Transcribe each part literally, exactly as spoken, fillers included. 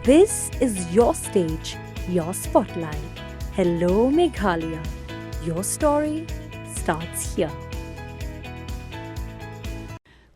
This is your stage, your spotlight. Hello, Meghalaya. Your story starts here.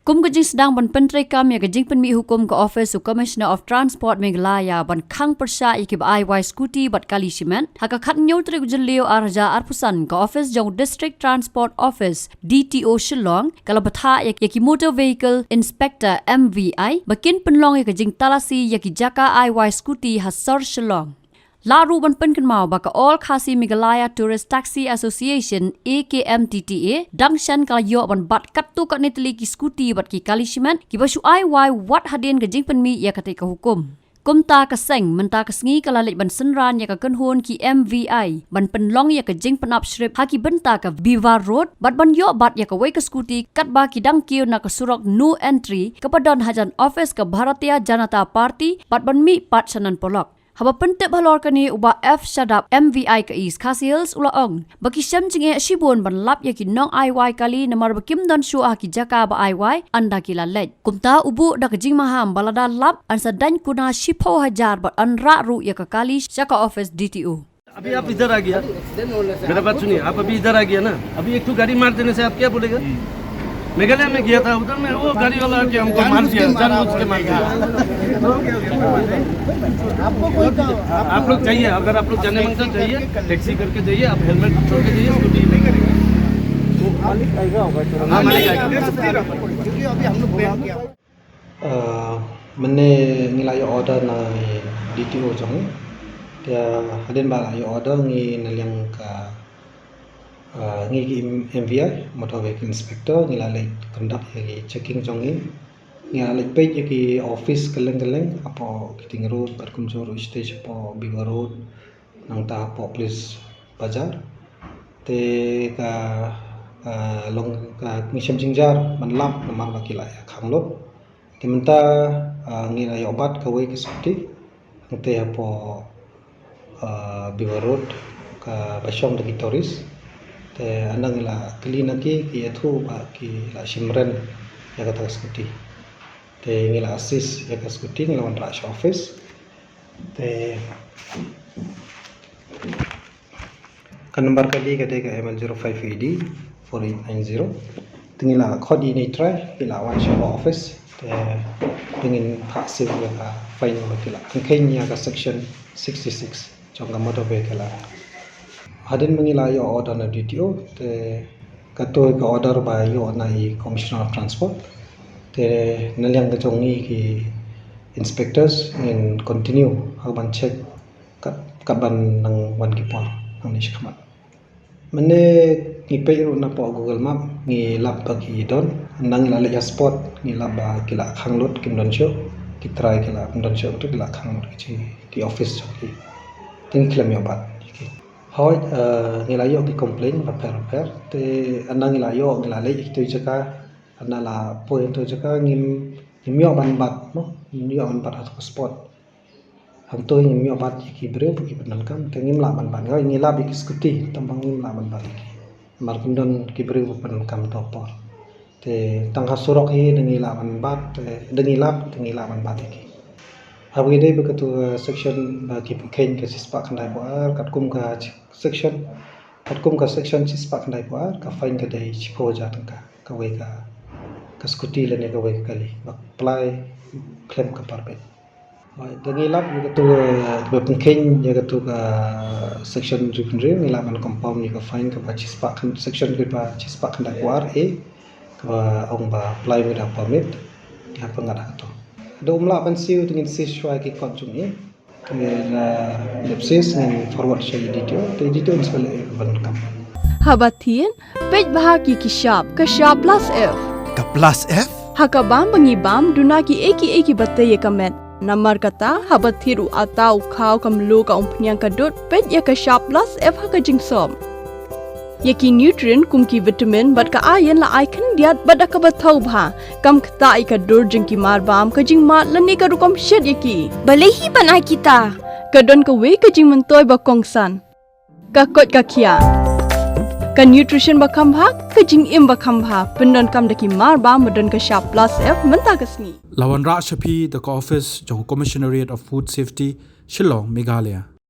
Kum ka jingsdang ban pyntreikam ïa ka jingpynmih hukum ka Office u Commissioner of Transport Meghalaya ban khang pyrshah ïa kiba ai wai scooty bad kali shimet, ha ka khathynñiew tarik u Jylliew ar hajar arphew san, ka office jong District Transport Office, D T O, Shillong, ka la bthah ïa, ïa ki Motor Vehicle Inspector, M V I, ba kin pynlong ïa ka jingtalasi ïa ki jaka ai wai scooty ha sor Shillong. Lah ruh ban pynkynmaw ba ka All Khasi Meghalaya Tourist Taxi Association, A K M T T A, dang shen ka la ïoh ban bat katto katne tylli ki scooty bad ki kali shimet kiba shu ai wai wat hadien ka jingpynmih ïa katei ka hukum. Kumta ka seng mynta ka sngi ka la leit ban synran ïa ka kynhun ki M V I ban pynlong ïa ka jingpynap shrip ha ki bynta ka Biwar Road bad ban ïoh bat ïa kawei ka scooty katba ki dang kiew na ka surok no entry kaba don hajan office ka Bharatiya Janata Party bad ban mih pat shanan polok. Haba pyntip halor kane, u Bah F Shadap, M V I ka East Khasi Hills, u la ong ba ki shem jingeh shibun ban lap ïa ki nong ai wai kali namar ba kim don shuh ha ki jaka ba ai wai ynda ki la leit. Kumta u buh da ka jingmaham ba lada lap yn sa daiñ kuna shiphew hajar bad yn rah ruh ïa ka kali sha ka office D T O. अभी आप इधर आ गया, मेरा बात सुनिए, आप अभी इधर आ गया ना, अभी एक ठो गाड़ी मार देने से आप क्या बोलेगा? मेघालय में गया था, उधर में वो गाड़ी वाला आके हमको मार दिया, जानबूझ के मार दिया। आपको कोई काम, आप लोग जाइए, अगर आप लोग जाने मन तो जाइए, टैक्सी करके जाइए, आप हेलमेट छोड़ के जाइए, स्कूटी लेकर। मालिक आएगा होगा, हाँ, मालिक आएगा। क्योंकि अभी हम लोग बैन किया। Uh, mynne ngi la ïoh order na D T O jong ngi. Te hadien ba la ïoh order, ngi na liang ka, uh, ngi ki M-, M V I, Motor Vehicle Inspector, ngi la leit conduct ïa ki checking jong ngi. Ngi la leit peit ïa ki office kylleng kylleng hapoh Kiting Road bad kumjuh ruh stage hapoh Biwar Road, nangta hapoh Police Bazar. Te ka, ka long ka, ngi shem jingjar ban lap namar ba ki la ïa khang lut. Te mynta, ah, ngi la ïoh bat kawei ka scooty hangtei hapoh, ah, Biwar Road kaba shong da ki tourist. Te ynda ngi la kylli na ki, ki ïathuh ba ki la shim rent ïa kata ka scooty. Te ngi la assist ïa ka scooty, ngi la wanrah sha office. Te ka number kali ka dei ka M L zero five A D four eight nine zero. Te ngi la khot ïa ine i trai, ki la wan sha office. Te ngin phah siew ïa ka fine ba ki la pynkheiñ ïa ka section sixty-six jong ka Motor Vehicle Act. Hadien ba ngi la ïoh order na D T O, te kato ka order ba ïoh na i Commissioner of Transport. Te na liang ka jong ngi ki inspectors ngin continue ha ban check kat, kat ban nang wan ki por nangne shakhmat. Mynne ngi peit ruh napoh Google Map, ngi lap ba ki don, ynda ngi la leit ha spot, ngi lap ba ki la khang lut, kim don shuh, ki trai ki la, kim don shuh, ki la khang lut ki, ki office jong ki. Te ngi khlem ïoh bat ïa ki. Hooid, eh, ngi la ïoh ki complaint bapher bapher. Te ynda ngi la ïoh, ngi la leit ïa kito ki jaka, ynda la poi ïa kito ki jaka, ngim, ngim ïoh ban bat, no? Ngim ïoh ban bat ha kito ki spot. Hangto ngim ïoh bat ïa ki briew ba ki pyndonkam, te ngim lah ban bat. Ngi lap ïa ki scooty, tang ba ngim lah ban bat ïa ki. Namar kim don ki briew ba pyndonkam to por. Te tang ha surok hi da ngi lah ban bat, te da ngi lap, da ngi lah ban bat ïa ki. Haba ngi dei ba katu, eh, section ba ki pynkheiñ ka shispah khyndaiphew ar, katkum ka chi-, section, katkum ka section shispah khyndaiphew ar, ka fine ka dei shiphew hajar tyngka, kawei ka, ka scooty lane kawei ka kali, ba plie khlem ka permit. Hooid, da ngi lap ïa katu, eh, ba pynkheiñ ïa katu ka section hynriew hynriew, ngi lah ban compound ïa ka fine kaba shispah khyn-, section kaba shispah khyndaiphew ar A, kaba ong ba plie without permit, ngi hap ngat ha kato. Da um lah ban siew te ngin siew shuwa ki kot jong ngi. Te la dep siew ngin forward sha i D T O, te i D T O in sa leh ban kam. Haba thied, peit bha ki ki shap, ka shap plus F. Ka plus F? Ha ka bam ba ngi bam, duna kiei kiei kiba tei ïa ka met. Namar kata, haba thied u atta, u khaw, ka mluh, ka umphniang, ka dud, peit ïa ka shap plus F ha ka jingsop. Ïa ki nutrient kum ki vitamin bad ka iron la ai khyndiat bad da kaba thaw bha. Kam ktah ïa ka dur jong ki marbam, ka jingmad lane ka rukom shet ïa ki. Balei hi ban ai kita? Ka don kawei ka jingmyntoi ba kongsan. Ka koit ka khiah. Ka nutrition ba kham bha, ka jingim ba kham bha, pyndonkam da ki mar bam ba don ka shap plus F mynta ka sngi. La wanrah sha phi da ka office jong ka Commissionerate of Food Safety, Shillong, Meghalaya.